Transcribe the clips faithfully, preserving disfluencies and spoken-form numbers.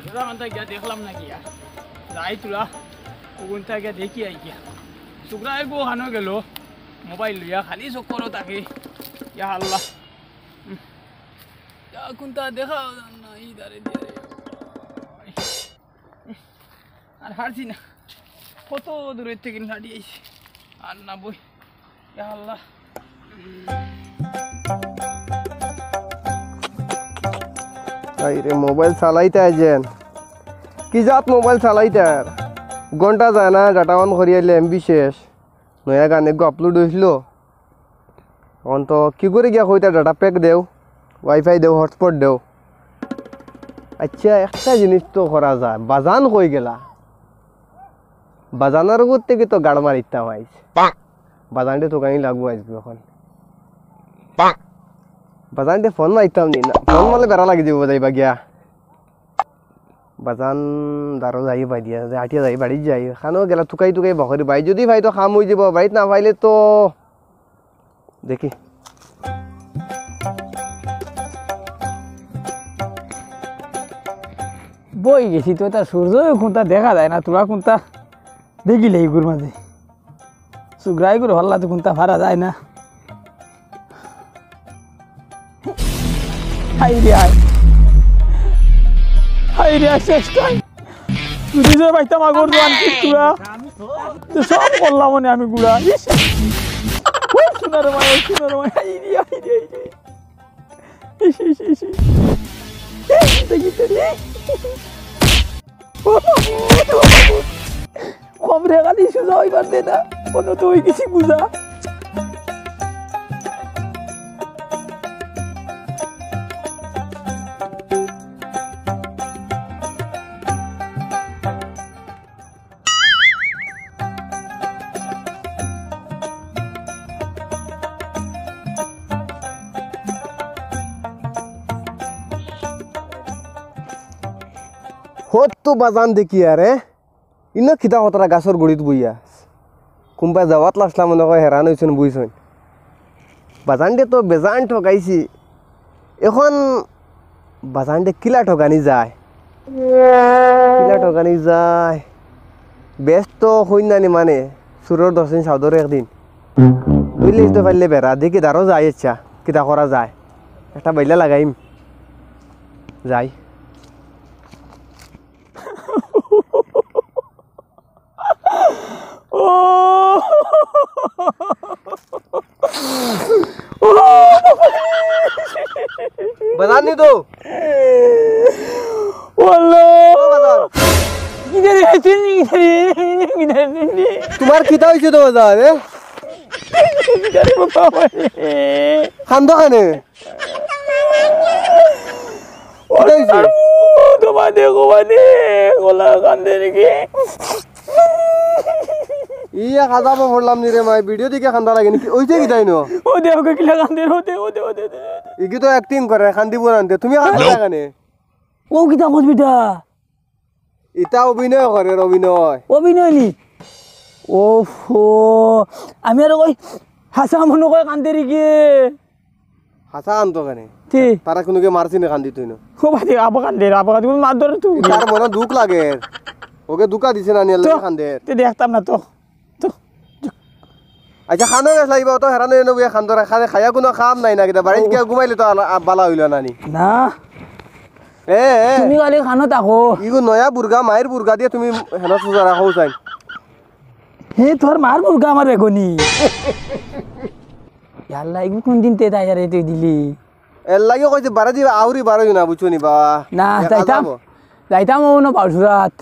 তোরা মানতা গিয়া দেখলাম না গিয়া। যাই তোরা, ওগুনতা গিয়া দেখি আই গিয়া। সুগরা এগো হানো গেল, মোবাইল লইয়া খালি চক্করো থাকে। ইয়া আল্লাহ। উম। ইয়া কুনতা দেখা না, ই দারে দিয়া রে। আর হারছি না, কত দূরের থেকে লাড়ি আইছি, আর না বই। ইয়া আল্লাহ। আইরে, মোবাইল চালাইতে আইজেন। কি জাত মোবাইল চালাইতে আর? ঘন্টা যায় না, data on করি আইলে MB শেষ। নয়া গান এগু upload অইছিল। অখন তো কি করি গিয়া কইতা, data pack দেও, Wi-Fi দেও, hotspot দেও। আচ্ছা, একটা জিনিস তো করা যায়, বাজান কই গেলা? বাজানর গুত থাকি তো গাড় মারিতাম আইজ। বাজানরে তো গাড়ি লাগবো আইজ অখন। বাজানরে ফোন মারিতাম নি না, ফোন মারলে বেড়া লাগি যাইবো যাইবা গিয়া। বাজান দারো যাই বাদিয়া, যে আটিয়া যাই, বাড়িত যাই, খানো গেলা তুকাই তুকাই বকরি বাই। যদি পাই তো কাম অই যাইবো, বাড়িত না পাইলে তো দেখি। বই গেছি তো, তার সূর্য কুনতা দেখা যায় না, তোরা কুনতা দেখিলে ইগুর মাঝে। সুগরাই করে হল্লা তো কুনতা ফারা যায় না। হাই রে হাই। হাই রে হাই, শেষ টাইম। যদি যে পাইতাম আগর দোকান কিস্তুরা, তো সব করলাম মনে আমি গুড়া। ইস। ওই সোনার মাই, ওই সোনার মাই। হাই রে, হাই রে, হাই রে। ইস, ইস, ইস, ইস। এই, দেখি তো রে। কম রে, খালি সুজা অইবার দে না, অন্য তো অই গেছি বুঝা। হত তো বাজান দেখি আরে। ইনো কিতা হতরা গাছর গুড়িত বইয়া? কুনবা যাওয়াত লাসলা মনে কয় হেরান অইছইন বইছইন। বাজানরে তো বেজান ঠগাইছি। অখন বাজানরে কিলা ঠগানি যায়? কিলা ঠগানি যায়? বেশ তো কইন নানি মানে, চুরর দশ দিন সাউদর একদিন। বুঝলে তো পারলে বেড়া, দেখি দারো যাই ইচ্ছা, কিতা করা যায়। একটা বাইলা লাগাইম। যাই। বাজান নি তো। ওয়াল্লাহ। ও বাজান। কিদারে আইছনি, কিদারে, কিদারে, কিদারে। তুমার কিতা অইছে তো বাজান, এ? কিদারে বাবা রে। কান্দো কেনে? ওরে, কিতা অইছে? ও, তোমার দেখো মানে, গলা কান্দে নাকি? ইয়া, কান্দাত পড়লাম নি রে মাই, video দেখি কান্দা লাগে নাকি? অইছে কিতা ইনো? ও দে, ওকে কিলা কান্দে, ও দে, ও দে, ও দে, ও দে। ইগি তো acting করে, কান্দিবো না দে। তুমি কান্দো কেনে? ও কিতা কস বেটা? ইতা অভিনয় করের, অভিনয়। অভিনয় নি? ওফো, আমি আর কই হাছা মনো কয় কান্দের ইগি। হাছা কান্দো কেনে? তে? তারা কুনুগিয়ে মারছে নি কান্দিত ইনো? ও বাদে, আবা কান্দের, আবা কান্দের, মার ধরে তুই। তার মনো দুখ লাগের। ওকে ধুকা দিছে না, নিয়ে তো, কান্দের। তে দেখতাম না তো। তো, তো। আচ্ছা, কানো গেছলা, ইবা তো হেরান অইয়া নবুয়া কান্দর, খাইয়া কুনু কাম নাই না কিতা? বাড়িত গিয়া ঘুমাইলে তো আলা-, আ, বালা অইলো না নি? না। এ, এ। তুমি খালি কানো থাকো। ইগু নয়া বুর্গা, মাইর বুর্গা দিয়া তুমি হেন সুজা রাখো চাই। হে, তোর মার বুর্গা আমার বেগুনি। ইয়াল্লা, ইগু কুন দিন তে তাই আরে তুই দিলি? এর লাগি কইছি বারে দিবা, আউরি বারো না, বুঝছো নি বা? না, দেখা যাইতাম, যাবো। যাইতাম অনো বাউসুরাত।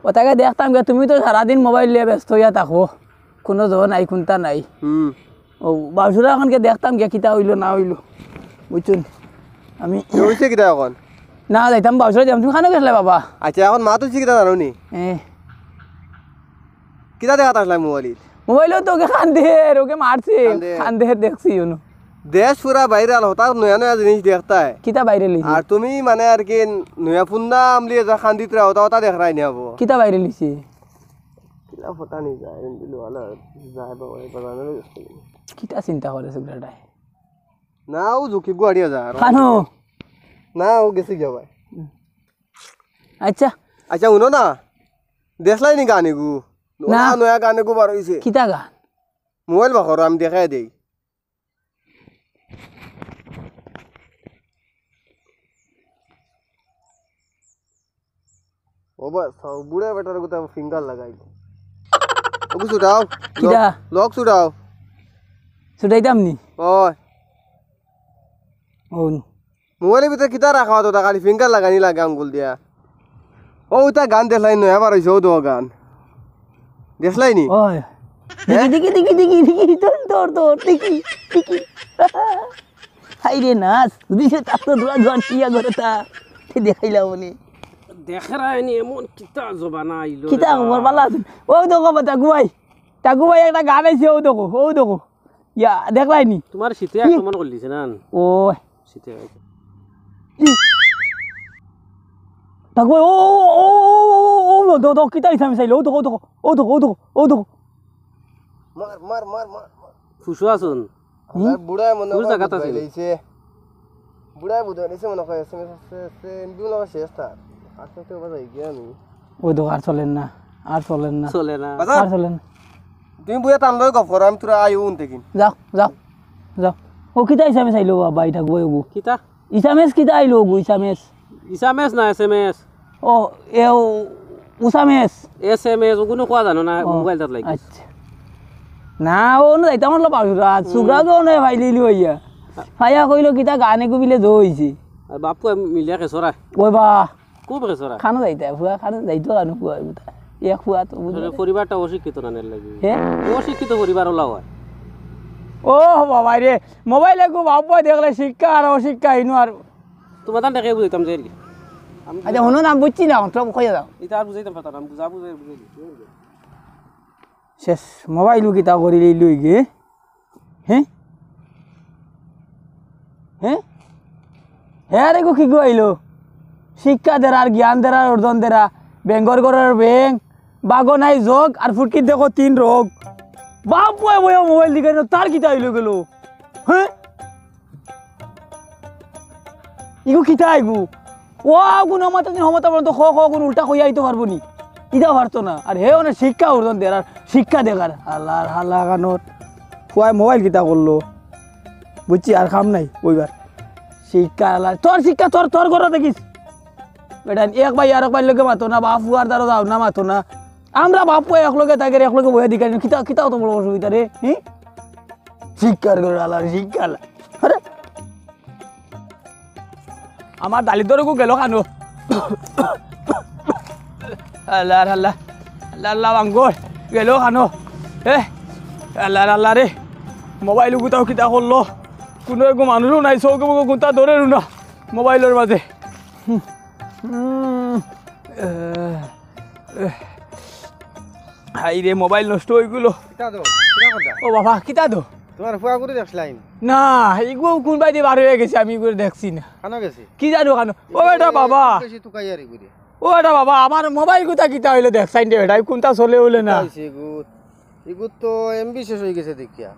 অতাকে দেখতাম গিয়া, তুমি তো সারাদিন মোবাইল লইয়া ব্যস্ত অইয়া থাকো, কুনু জো নাই, কুনতা নাই। হুম। ও, বাউসুরা অখন গিয়া দেখতাম গিয়া, কিতা অইলো না অইলো, বুঝছো নি? আমি তে অইছে কিতা অখন? না, যাইতাম বাউসুরা যাইতাম, তুমি কানো গেছলা বাবা? আচ্ছা, অখন মাত অইছে কিতা জানো নি? এ। কিতা দেখাত আছলায় মোবাইলত? মোবাইলো তো ওকে কান্দের, ওকে মারছে। কান্দের। কান্দের দেখছি অনো। দেশ পুরা viral, হঠাৎ নয়া নয়া জিনিস দেখতায়। কিতা viral অইছে? আর তুমি মানে আর কি নয়া ফুন্না আমলি যা কান্দিতরা, ওটা ওটা দেখরায় নি আবো। কিতা viral অইছে? কিলা ফটা নি যায়, এমনি ওয়ালা যায় বাবা, এই বাজানো গেছে। কিতা চিন্তা করে সুগরাটায়? না, ও ঝুঁকি গুয়াড়িয়া যা, আর কানো? না, ও গেছে গিয়া ভাই। আচ্ছা। আচ্ছা, হুনো না, দেখলায় নি গান এগু? না। নয়া, নয়া গান এগু বার অইছে। কিতা গান? মোবাইল বার করো, আমি দেখাই দেই। ও বা, সব বুড়া বেটার কথা ফিঙ্গার লাগাই। ওগু ছুটাও। কিতা? লক, লক ছুটাও। ছুটাইতাম নি? ওই। ওন। মোবাইলর ভিতরে কিতা রাখা অতো তা খালি ফিঙ্গার লাগানি লাগে আঙ্গুল দিয়া। ও, ওটা গান দেখলায় নি, আবার অইছে, ও তো গান। দেখলায় নি? ওই। হ্যাঁ? দেখি, দেখি, দেখি, দেখি, দেখি, তোর, তোর, তোর, দেখি, দেখি। হায় রে নাচ, যদি সে তার তো দোয়া দোয়া টিয়া করে তা, সে দেখাইলাম উনি। দেখরায় নি এমন কিতা জমানা আইলো কিতা রে খবর, বাবা। বালা আছইন? ও দেখো বা, টাকু ভাই, টাকু ভাই একটা গান আইছে, ও দেখো, ও দেখো। ইয়া, দেখলায় নি? তোমার শীতে কি? আক্রমণ করলিছে না? ও। শীতে আইছে। ই। টাকু ভাই, ও, ও, দেখো, দেখো, কিতা আইছে আমি চাইলে, ও দেখো, ও দেখো, ও দেখো, ও দেখো, ও দেখো। মার, মার, মার, মার, মার। খুশু আছইন। আমার বুড়ায় মনে কোন হয় জাগাত বুঝ আছে? পাইলাইছে। বুড়ায় বুঝ পাইলাইছে মনে হয়, এস এম এস আছে, আছে, এম বি মনে হয় শেষ তার। আসলে তো বাজাই গিয়া আমি। ওই দেখো, আর চলের না, আর চলের না। চলে না। বাজার। আর চলের না। তুমি বুয়া তান লগে গপ করো, আমি তোরা আইও উন দেখিন। যাও, যাও, যাও। ও কিতা ইসামেস আইলো বাবা, ইটা গো ওগু। কিতা? ইসামেস কিতা আইলো ওগু, ইসামেস? ইসামেস না, এস এম এস। ও, এ ও, উসামেস। এস এম এস, ওগুনো কোয়া জানো না, ও, মোবাইল তাত লাগি। আচ্ছা। না, ও না যাইতাম হলো বাসুরা, হুম। সুগরা তো না ভাই লিলি হইয়া। ভাইয়া কইলো কিতা গানে গুবিলে জো হইছে। আর বাপু মিলিয়া খেসরা। ওই বা। খুব খেসরা। খানো যাইতা, ফুয়া খানো যাইতো খানো ফুয়া গুতা। এক ফুয়া তো বুঝে। আসলে পরিবারটা অশিক্ষিত না নের লাগি। হে? অশিক্ষিত পরিবার ওলা হয়। ও বাবা রে, মোবাইলে গো বাপ ভাই দেখলে শিক্ষা আর অশিক্ষা ইনো আর। তোমার তান দেখে বুঝাইতাম যে আর কি। আমি আচ্ছা, হুনো না, আমি বুঝছি না, অত কইয়া দাও। এটা আর বুঝাইতাম পারতাম না, আমি বুঝা বুঝাই বুঝাই দিই। শেষ, মোবাইল কিতা করি লই লই গে? হে? হে? হে আরে গো কি গো আইলো? শিক্ষা দেরার, জ্ঞান দেরার, অর্জন দেরা, বেঙ্গর ঘরর বেং, বাগো নাই যোগ, আর ফুটকিত দেখো তিন রোগ। বাপ বয় বয় মোবাইল দিকে তার কিতা আইলো গেলো? হে? ইগু কিতা ইগু? ও আগুন হমাতা দিন হমাতা বলতো খ খ গুণ উল্টা কইয়া আইতো পারবো নি? ইটা পারতো না। আর হে অনেক শিক্ষা অর্জন দের আর শিক্ষা দেখার। হালার হালা কানোর। ফুয়ায় মোবাইল কিতা করলো? বুঝছি আর কাম নাই ওইবার। শিক্ষা হালার। তোর শিক্ষা তোর, তোর ঘরো দেখিস। বেটা এক ভাই আর এক ভাইর লগে মাতো না, বাপ ফুয়ার দ্বারা যাও না মাতো না। আমরা বাপ ফুয়া এক লগে থাকি, এক লগে বইয়া দিকে কিতা, কিতা অত বড় অসুবিধা রে? হি? শিক্ষার ঘরো হালার, শিক্ষা হালার। আরে আমার দালিদ্র গু গেল কানো। আল্লাহ, আল্লাহ, আল্লাহ, আল্লাহ, বাঙ্গর গেল কানো। এ, আল্লাহ, আল্লাহ রে, মোবাইল গুতাও কিতা করলো? কোনো এগো মানুষও নাই, চৌকে মুখে গুতা ধরে না মোবাইলর মাঝে। হুম, হুম, এ, এ, হাই রে, মোবাইল নষ্ট হয়ে গেল। কিতা দো? কিতা কথা? ও বাবা, কিতা দো? তোমার ফুয়া করে দেখছিলাম। না, ইগু কোন বাইরে বার হয়ে গেছে, আমি ইগুরে দেখছি না। কানো গেছে? কি জানো কানো? ও বেটা বাবা। বেশি তুকাই আর ইগুরে। ও বেটা বাবা, আমার মোবাইল কোথা কিতা হইলো দেখছাইন রে বেটা, কোনটা চলে হইলে না। কিতা হইছে ইগুর? ইগুর তো এমবি শেষ হয়ে গেছে দেখিয়া।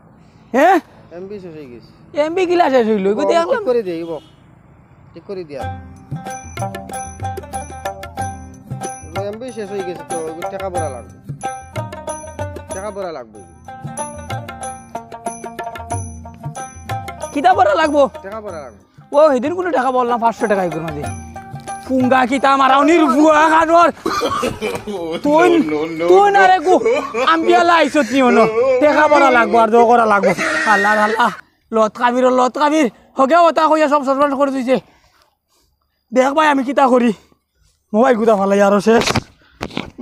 হ্যাঁ? এমবি শেষ হয়ে গেছে। এমবি কিলা শেষ হইলো? ইগু ও, দেখলাম। ঠিক করে দে, ইগু। ঠিক করে দিয়া। এমবি শেষ হয়ে গেছে তো, ওই টাকা ভরা লাগবে। টাকা ভরা লাগবে। কিতা ভরা লাগবো? টাকা ভরা লাগবে। ও, সেদিন কোনো টাকা বললাম, পাঁচশো টাকা এগুর মাঝে। ফুঙ্গা কিতা মারাও নির ফুয়া খানোর। তুই, তুই না রে গু, আমি বিয়ালা আইসত নি হনো। টাকা ভরা লাগবো আর দো করা লাগবো। আল্লাহ, আল্লাহ। লত কাবির, লত কাবির। হগে ওটা কইয়া সব সর্বনাশ করে দিছে। দেখ ভাই, আমি কিতা করি? মোবাইল গুতা ফালাই আরো শেষ।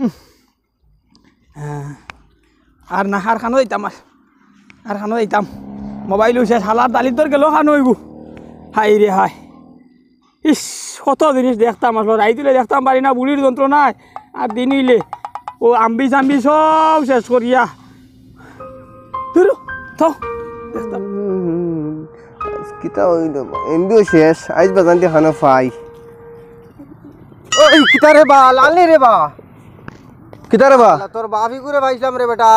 উম। হ্যাঁ। আর না, আর খানো যাইতাম আর। আর খানো যাইতাম। মোবাইলও শেষ, হালার দালিদ্র গেল খানো হইব। হাই রে হাই। ইস, কত জিনিস দেখতাম আসলে। রাইত হইলে দেখতাম পারি না, বুড়ির যন্ত্রণায়। আর দিন হইলে ও আম্বি চাম্বি সব শেষ করিয়া ধুরু, থাও। দেখতাম। উম, আজ কিতা হইল বা? এমবিও শেষ, আইজ বাজান দি খানো ফাই। ওই, কিতা রে বা, লাল নি রে বা? কিতা রে বা? আল্লাহ, তোর বাফি করে পাইছিলাম রে বেটা।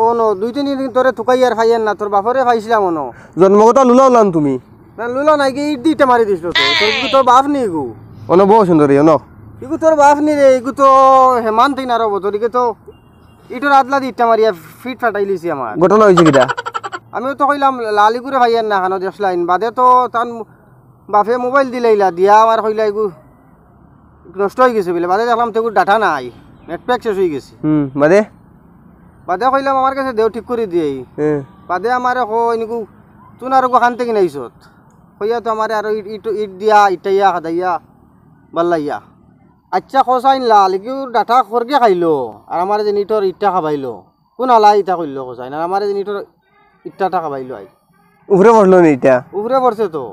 ও ন, দুই তিন দিন তোরে তুকাই আর ফাইয়ের না, তোর বাফরে পাইছিলাম অনো। জন্মগত লুলা উলান তুমি। না, লুলা নাই কি, ইট দিতে মারি দিছিল তো। তোর, তোর বাফ নি গো? অনো বহু সুন্দরী, অনো। ইগু তোর বাফ নি রে, ইগু তো হেমান তিন আরো বছর, ইগে তো ইটর আদলা দি ইট্টা মারিয়া ফিট ফাটাইলিছে আমার। ঘটনা অইছে কিতা? আমিও তো কইলাম লালিগুরে ভাইয়ার না খানো দেশ লাইন, বাদে তো তান বাফে মোবাইল দিলাইলা, দিয়া আমার কইলা ইগু নষ্ট অইগেছে বুলে, বাদে দেখলাম তো ইগুর ডাটা নাই, নেট প্যাক শেষ অইগেছে। হুম, বাদে? বাদে কইলাম আমার গেছে দেও, ঠিক করি দেই। হুম। বাদে আমারে কইন ইগু তুন আরো গো খান থাকি আইছত। কইয়া তো আমারে আরো ইট, ইট, ইট দিয়া, ইটাইয়া, খাদাইয়া, বাল্লাইয়া। আইচ্ছা, কছাইন লাল, ইগুর ডাটা খরগে খাইলো, আর আমারে যে ইটর ইট্টা খাবাইলো। কুন হালায় ইতা কইলো কছাইন, আর আমারে যে ইটর ইট্টাটা খাবাইলো আই। উপরে পড়লো নি ইটা? উপরে পড়ছে তো।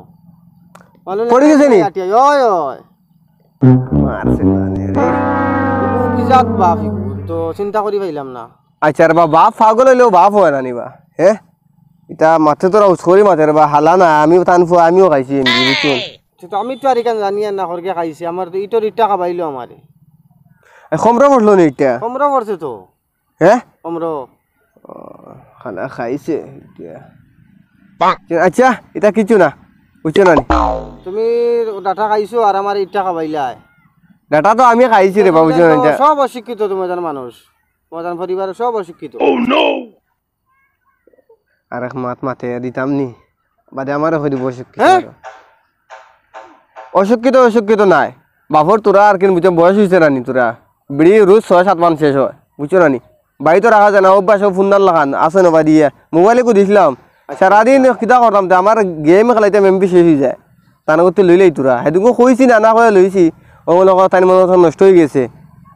পড়ি গেছে নি? আটিয়া, অয়, অয়। মারছে মানে রে। ইগু কি জাত বাফ ইগু? তো চিন্তা করি পাইলাম না। আইচ্ছা রে বা, বাফ পাগল অইলেও বাফ অয় না নি বা? হে? ইতা মাতে তোরা উস করি মাতে রে বা, হালা না, আমিও তান ফুয়া, আমিও খাইছি এমবি, বুঝছো? তো, তো আমি তো আর ইখান জানি আর না, খরগে খাইছি, আমার তো ইটর ইট্টা খাবাইলো আমারে। এ, কমরো পড়লো নি ইটা? কমরো পড়ছে তো। হে? কমরো। ও, খানা খাইছে ইটা। আইচ্ছা, ইটা কিচ্ছু না, বুঝছো না নি? তুমি ডাটা খাইছো আর আমারে ইট্টা খাবাইলায়। ডাটা তো আমি খাইছি রে বা, বুঝছো না নি? সব অশিক্ষিত তুমি জানো মানুষ। মজান পরিবারর সব অশিক্ষিত। আরেক মাত মাতে দিতাম নি, বাদে আমারে কই দিব অশিক্ষিত। হে? অশিক্ষিত, অশিক্ষিত নায়। বাফর তোরা আর কিন বুঝছো, বয়স অইছে না নি তোরা। বিড়ি রোজ ছয় সাত মান শেষ অয়, বুঝছো না নি? বাড়িত রাখা যায় না, অভ্যাস অউ ফুন্নার লাখান, আছে না বাড়িয়ে। মোবাইল ইগু দিছলাম, সারাদিন কিতা করতাম, তে আমার গেম খেলাইতাম, এমবি শেষ অইযায়। তান করতে লইলাই তোরা। হেদিনকু কইছি না, না কইয়া লইছি। ও মনো করো তাইন মনো করো নষ্ট অইগেছে।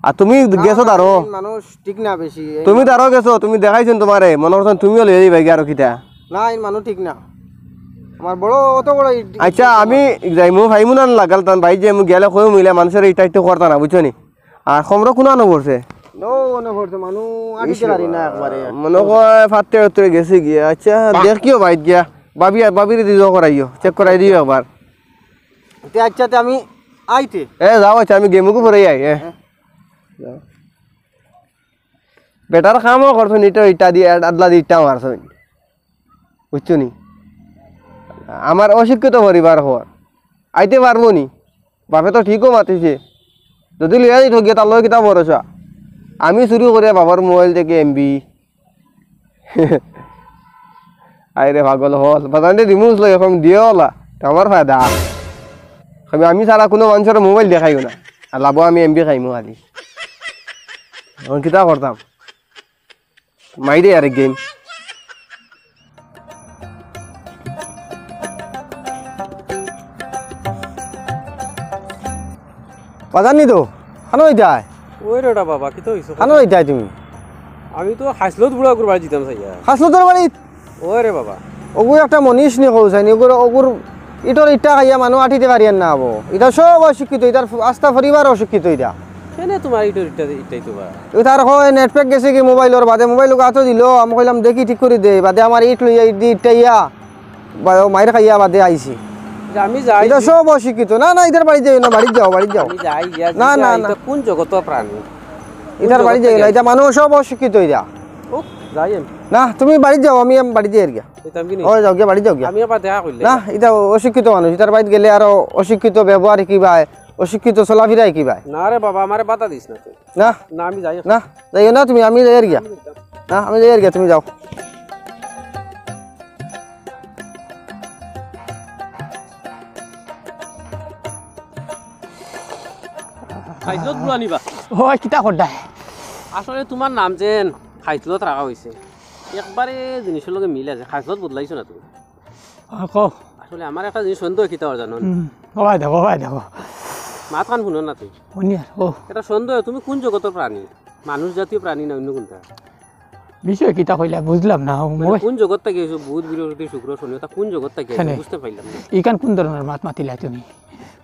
আর তুমি গেছো দারো। মানুষ ঠিক না বেশি। তুমি দারো গেছো, তুমি দেখাইছইন তুমারে। মনো করছো তুমিও লইয়া যাইবায়গি আরো কিতা। না, ইন মানুষ ঠিক না। আমার বড়, অত বড় ই-, আইচ্ছা, আমি যাইমু, ফাইমু না লাগাল, তান ভাই যে আমি গেলে কইমু ইলা মানষরে ইটা ইটা করতা না, বুঝছো নি? আর কমরো কুনানো পড়ছে? নো, অনো পড়ছে, মানু আটিতে পারি না একবারে। মনো কয় ফাত্তে উত্তরে গেছে গিয়া। আইচ্ছা, দেখিও বাইত গিয়া। ভাবি, ভাবিরে দি জো করাইও, চেক করাই দিও একবার। তে আইচ্ছা, তে আমি আইতে। এ, যাও, আইচ্ছা, আমি গেমুকু পরে আই, এ। হ্যাঁ। যাও। বেটার কামও করছো নি, ইটা, ইটা দি, আদলা দি ইটা মারছো নি। বুঝছো নি? আমার অশিক্ষিত পরিবার ঘর। আইতে পারবো নি? বাপে তো ঠিকও মাতিছে। যদি লইয়া যাইতো গিয়া, তার লগে কিতা ভরসা? আমি চুরি করিয়া বাবার মোবাইল থাকি এমবি। আরে পাগল হল, বাজানরে দিমু লই এখন দিও ওলা, তে আমার ফায়দা। আমি, আমি ছাড়া কুনু মানষরে মোবাইল দেখাইও না। আর লাভো আমি এমবি খাইমু খালি। এখন কিতা করতাম? মাইরে আরেক গেম। বাজার নি তো? খানো যাইতায়? ওই রে ওটা বাবা, কিতা অইছে? খানো যাইতায় তুমি? আমি তো হাসলত বুড়া ওগুর বাড়ি যিতাম চাইয়া। হাসলতর বাড়ি? ওই রে বাবা। ওগু একটা মনিষ নি কও চাইনি, ওগুর, ওগুর ইটর ইট্টা খাইয়া মানু আটিতে পারিয়ার না অবো। ইটা সব অশিক্ষিত, ইটার আস্তা পরিবার অশিক্ষিত ইটা। কেনে তুমার ইটর ইট্টা, ইট্টাই তো বা? ইটার কয় নেট প্যাক গেছে গি মোবাইলর বাদে, মোবাইল ওগু আতো দিলো, আমি কইলাম দেখি ঠিক করি দে, বাদে আমার ইট লইয়া ইট দি ইট্টাইয়া, বা-, মাইর খাইয়া বাদে আইছি। যে আমি যাই ইটা যে সব অশিক্ষিত। না, না, ইটার বাড়ি যাইও না, বাড়ি যাও, বাড়ি যাও। আমি যাই গিয়া না, জিগাই, না, না। ইটা কুন জগতর প্রাণী? ইটার বাড়ি যাইও না, ইটা মানু সব অশিক্ষিত ইটা। ও, যাই আমি। না, তুমি বাড়ি যাও, আমি, আমি বাড়ি যাই আর গিয়া। ওই যাও গিয়া, বাড়ি যাও গিয়া। আমি আবার দেখা করলে। না, ইটা অশিক্ষিত মানুষ, ইটার বাড়িত গেলে আরো অশিক্ষিত ব্যবহার শিখিবায়, অশিক্ষিত চলাফিরা শিখিবায়। না রে বাবা, আমারে বাধা দিস না তুই। না। না, আমি যাই। না, যাইও না তুমি, আমি যাই আর গিয়া। না, আমি যাই আর গিয়া, তুমি যাও। খাইছলত বুলানি বা? ও, কিতা করডায়? আসলে তুমার নাম যেন খাইছলত রাখা অইছে। একবারে জিনিসর লগে মিল আছে, খাইছলত বদলাইছো না তুমি। অ, কও। আসলে আমার একটা জিনিস সন্দেহ কিতা অর জানো নি? হুম, ও ভাই দেখো, ও ভাই দেখো। মাত খান হুনো না তুমি। হুনি আর, ও। এটা সন্দেহ, তুমি কুন জগতর প্রাণী? মানুষ জাতীয় প্রাণী না অন্য কুনটা? বিষয় কিতা কইলা বুঝলাম না। মানে মই কুন জগত থাকি আইছো? বুধ, বৃহস্পতি, শুক্র, শনি, ওটা কুন জগত থাকি আইছো? কেনে? বুঝতে পারলাম না। ইখান কুন ধরনর মাত মাতিলা তুমি?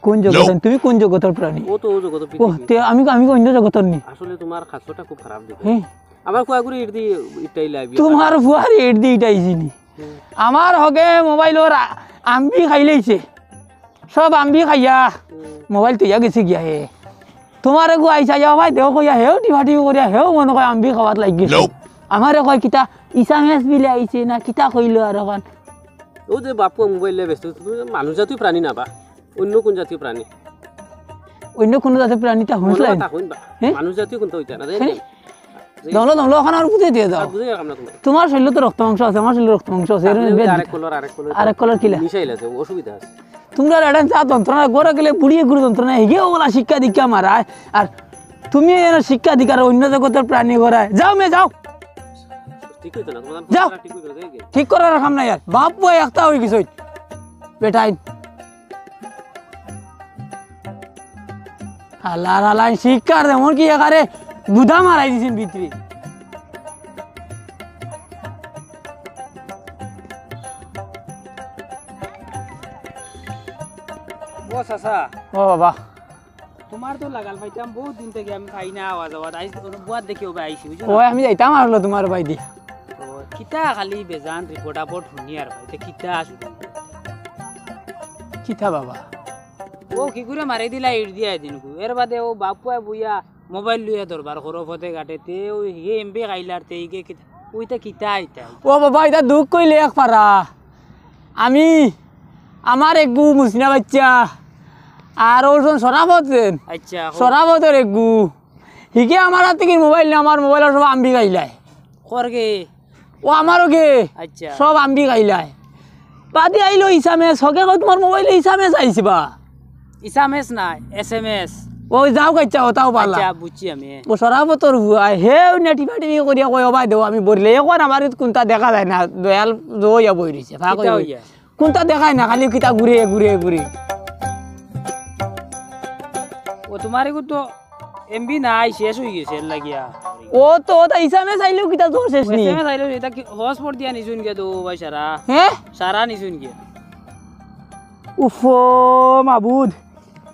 কুন জগত? তুমি কুন জগতর প্রাণী? ও তো ও জগতর ও, পৃথিবী। তে আমি, আমি অন্য জগতর নি। আসলে তুমার খাসলতটা খুব খারাপ দেখি। হ্যাঁ। আমার ফুয়াগুরে ইট দি ইটাই লাইবি। তুমার ফুয়ারে ইট দি ইটাইছি নি? হুম। আমার হগে মোবাইলর আ-, আম্বি খাইলাইছে। সব আম্বি খাইয়া হুম। মোবাইল থইয়া গেছে গিয়া হে। তুমার এগু আইসা যাও ভাই, দেও কইয়া হেও টিপা টিপি করিয়া হেও মনো কয় আম্বি খাওয়াত লাগি গেছে। আমারে কয় কিতা ইসা মেস বিলে আইছে না কিতা কইলো আর ওখান। ও যে বাপু মোবাইল লইয়া ব্যস্ত, তুমি মানুষ জাতীয় প্রাণী না বা? অন্য কুন জাতীয় প্রাণী? ও অন্য কোনো জাতের প্রাণী তা হুনছলায়? মনে হয় তা হইন বা। হ্যাঁ? মানুষ জাতীয় কোনটা হইতা না, জানি হ্যাঁ? না। যে দমলো, দমলো, ওখানে আর বুঝাই দিয়া যাও। আর বুঝাই আমরা তোমার। তোমার শরীরে তো রক্ত মাংস আছে, আমার শরীরে রক্ত মাংস আছে, এর আপনি ওই যে বেদ আরেক দিতা। Colour, আরেক colour। আরেক colour কিলা? মিশাইল আছে, অসুবিধা আছে। তোমরা এডান চা যন্ত্রণা, ঘরে গেলে বুড়িয়ে গুরু যন্ত্রণা, হিগে ওলা শিক্ষা দীক্ষা মারায়, আর তুমি এর শিক্ষা দীক্ষার অন্য জগতের প্রাণী করায়। যাও মে, যাও। ঠিক হইতো না, তোমার যাও। ঠিক হইতো না, ঠিক হইতো না। ঠিক করার কাম নাই আর। বাপ বউ একটা হয়ে গেছে। বেটাইন। হালার হালাইন শিক্ষার এমন কি একারে বুদা মারাই দিছেন ভিতরে। ও চাচা। ও বাবা। তোমার তো লাগাল পাইতাম, বহুত দিন থেকে আমি পাই না আওয়াজ আওয়াজ। আইজ বুয়ার দেখি ওবা আইছি, বুঝছো ও না? আমি যাইতাম আরলো তোমার বাড়ি দি। ও, কিতা খালি বেজান report আপোর্ট হুনি আর ভাই, তে কিতা আসলে? কিতা বাবা? ও কি করে মারি দিলা, ইট দিয়া দিন গো। এর বাদে ও বাপুয়া বুইয়া মোবাইল লইয়া দরবার করো ফতে ঘাটে, তে ওই হে এমবি খাইলার তে ইগে কিতা, ওইটা কিতা আইতা? ও বাবা, এটা দুখ কইলে এক পারা। আমি, আমার এগু মুসনা বাচ্চা, আর ওজন সরাফত যেন। আচ্ছা, হো। সরাফতর এগু। হিগে আমার হাত থেকে মোবাইল নিয়া, আমার মোবাইল সব আম্বি খাইলায়। করগে? ও আমারও গে। আচ্ছা। সব আম্বি খাইলায়। বাদে আইলো ইসামেস, হকে কয় তোমার মোবাইলে ইসামেস আইছে বা। ইসামেস না, এসএমএস। ও যাও গাইচ্ছা, ওটাও পালা। আচ্ছা, বুঝছি আমি। ও সরাফতর হুয়ায়, হে নেটি পাটি করিয়া কয়, "ও ভাই দেও, আমি বললে এখন আমার কোনটা দেখা যায় না, দয়াল জয়া বই রইছে, ফাঁক কিতা হইয়া।" হইয়া? কোনটা দেখায় না, খালি কিতা ঘুরে, ঘুরে, ঘুরে। ও তোমার এগু তো এমবি নাই, শেষ হয়ে গেছে, এর লাগিয়া। ও তো, ওটা ইসামেস আইলেও কিতা তো শেষ নি। এসএমএস আইলেও এটা কি হটস্পট দিয়া নিছুন গিয়া তো ভাই সারা? হ্যাঁ? সারা নিছুন গিয়া। উফো, মাবুদ।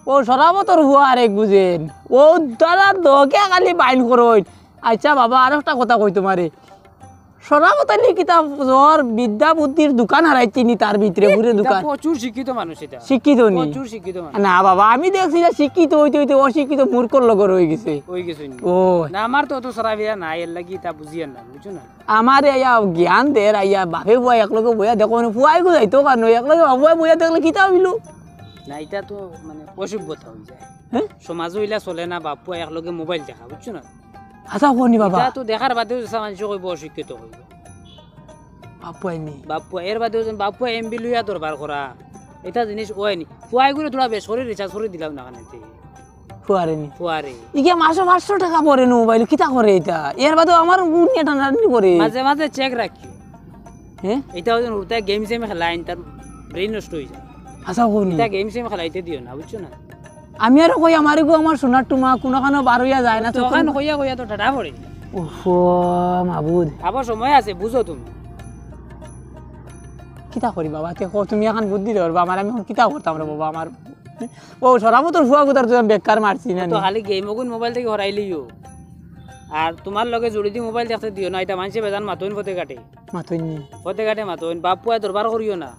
ও সরাফতর হুয়া আরেক বুঝেন। ও তারা দকে খালি বাইন করইন। আচ্ছা বাবা, আর একটা কথা কই তোমারে। সরাফত আলী কিতা ওর বিদ্যা বুদ্ধির দোকান হারাইছে নি তার ভিতরে, এ, ঘুরে এটা দোকান। প্রচুর শিক্ষিত মানুষ এটা। শিক্ষিত নি? প্রচুর শিক্ষিত মানুষ। না বাবা, আমি দেখছি যে শিক্ষিত হইতে হইতে অশিক্ষিত মূর্খর লগে রয়ে গেছে। হয়ে গেছে নি? ও। না, আমার তো অত সরাফিরা নাই, এর লাগি তা বুঝিয়ার না, বুঝছো না? আমারে আইয়া জ্ঞান দের, আইয়া বাপে বুয়া একলগে বইয়া দেখো, মানে, ফুয়াই গো যাইতো কার নয়, একলগে বাপ বুয়া বইয়া দেখলে কিতা হইল? না, এটা তো মানে অসভ্যতা হয়ে যায়। হ্যাঁ? সমাজ হইলা চলে না, বাপ পুয়া একলগে মোবাইল দেখা, বুঝছো না? হাছা কওনি বাবা। এটা তো দেখার বাদেও যেসা মানুষ কইব, অশিক্ষিত কইব। বাপ পুয়া নি? বাপ পুয়া, এর বাদেও যেন বাপ পুয়া এমবি লইয়া দরবার করা, এটা জিনিস অয় নি। ফুয়াই করে থুড়া বেশ করে রিচার্জ করে দিলাম না খানেতে। ফুয়ারে নি? ফুয়ারে। ইগে মাসো পাঁচশো টেকা পড়ে নি মোবাইল, কিতা করে এটা? এর বাদেও আমার গুণ এটা রান্নি করে। মাঝে মাঝে চেক রাখি। হ্যাঁ? এটা ওই যে ওটা গেম সেম খেলাইন, তার ব্রেন নষ্ট হয়ে যায়। হাছা কওনি? এটা গেম সেম খেলাইতে দিও না, বুঝছো না? আমি আরো কই, আমারে গো, আমার সোনার টুমা, কোনোখানো বার হইয়া যায় না, তো তখন ওখান কইয়া কইয়া তো ঠাডা পড়ে। ওহো, মাবুদ। আবার সময় আছে, বুঝো তুমি। কিতা করি বাবা, তে কও, তুমি এখন বুদ্ধি দেও বাবা, আমার আমি এখন কিতা করতাম রে বাবা, আমার ও সরাফতর ফুয়া গুতার তো আমি বেকার মারছি না তো নি। খালি গেম ওগুন মোবাইল থেকে হরাইলিও। আর তোমার লগে জুড়ি দি মোবাইল দেখতে দিও না, এটা মানুষে বেজান মাতইন ফতে ঘাটে। মাতইন নি? ফতে ঘাটে মাতইন, বাপ পুয়া দরবার করিও না।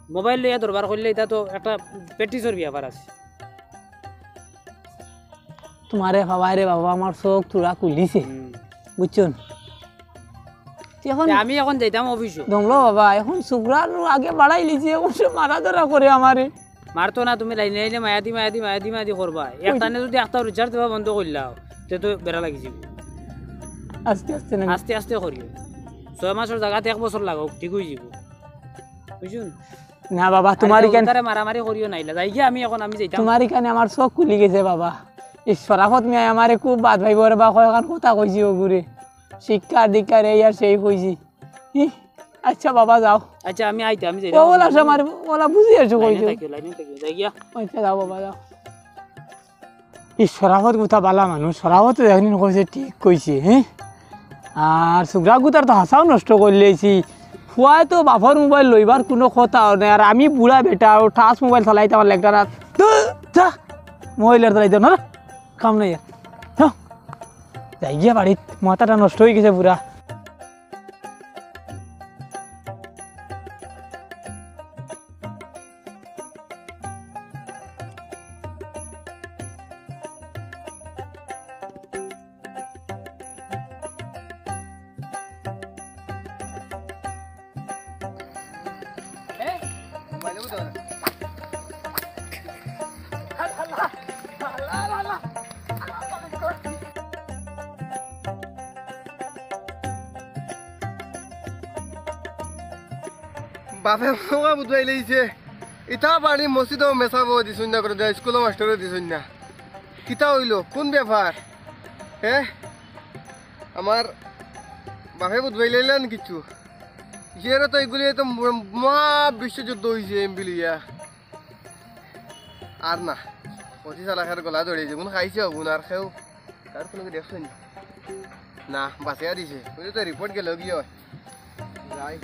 মোবাইল লইয়া দরবার করলে এটা তো একটা প্র্যাকটিসর ব্যাপার আছে। তোমারে বাবা রে বাবা, আমার চোখ থুড়া খুলিছে। হুম। বুঝছো নি? তে এখন তে আমি এখন যাইতাম অফিসো। দমলো বাবা, এখন সুগ্রার আগে বাড়াই লিছে, এখন সে মারা ধরা করে আমারে। মারতো না, তুমি লাইনে লাইনে মায়া দি, মায়া দি, মায়া দি, মায়া দি করবা। ওই একটানে যদি একটা রিচার্জ দেওয়া বন্ধ করলাও, তে তো বেড়া লাগি যাবে। আস্তে আস্তে না। আস্তে আস্তে করিও। ছয় মাসর জাগাত এক বছর লাগাও, ঠিক হয়ে যাবে। বুঝছো নি? না বাবা, তোমার আরে ইখান তারে মারামারি করিও না, ইলা যাই গিয়া আমি এখন আমি যাইতাম। তোমার ইখানে আমার চোখ খুলি গেছে বাবা। এই সরাফত মিয়ায় আমারে খুব বাদ ভাইব রে বা, কয়খান কথা কইছি ওগুরে। শিক্ষা দীক্ষা রে, ইয়ার সেই কইছি। হি, আচ্ছা বাবা, যাও। আচ্ছা, আমি আইতে, আমি যাই। ও, ওলা সে আমার, ওলা বুঝি আছো, কই লাইনে যাও। থাকিও, লাইনে থাকিও, যাই গিয়া। আচ্ছা, যাও বাবা, যাও। ই সরাফত গুতা বালা মানুষ, সরাফত একদিন কইছে, ঠিক কইছে, হ্যাঁ? আর সুগ্রা গুতার তো হাছাউ নষ্ট করিলাইছি। ফুয়ায় তো বাপর মোবাইল লইবার কোনো কথা নাই, আর আমি বুড়া বেটা, ও টাচ মোবাইল চালাইতে আমার লেগটা না। ধুর, যা, মোবাইল আর চালাইতে না, কাম নাই আর। যাও। যাই গিয়া বাড়িত, মাথাটা নষ্ট হয়ে গেছে পুরা। বাপে মোকা বুঝাই লইছে। ইতা বাড়ি মসজিদও মেসাবও দিছইন না করে দেয়, স্কুলও মাস্টারও দিছইন না। কিতা অইলো? কোন ব্যাপার? হে? আমার বাপে বুঝাই লইলেন কিছু। ইয়েরও তো এগুলি তো ম-, মহা বিশ্বযুদ্ধ অইছে এমবি লইয়া। আর না, অতি চালাকের গলা ধরে যেগুন খাইছে অগুন আর কেউ তার কোনো দেখছেন না, বাঁচিয়া দিছে। ওই তো রিপোর্ট গেল গিয়ে। যাই।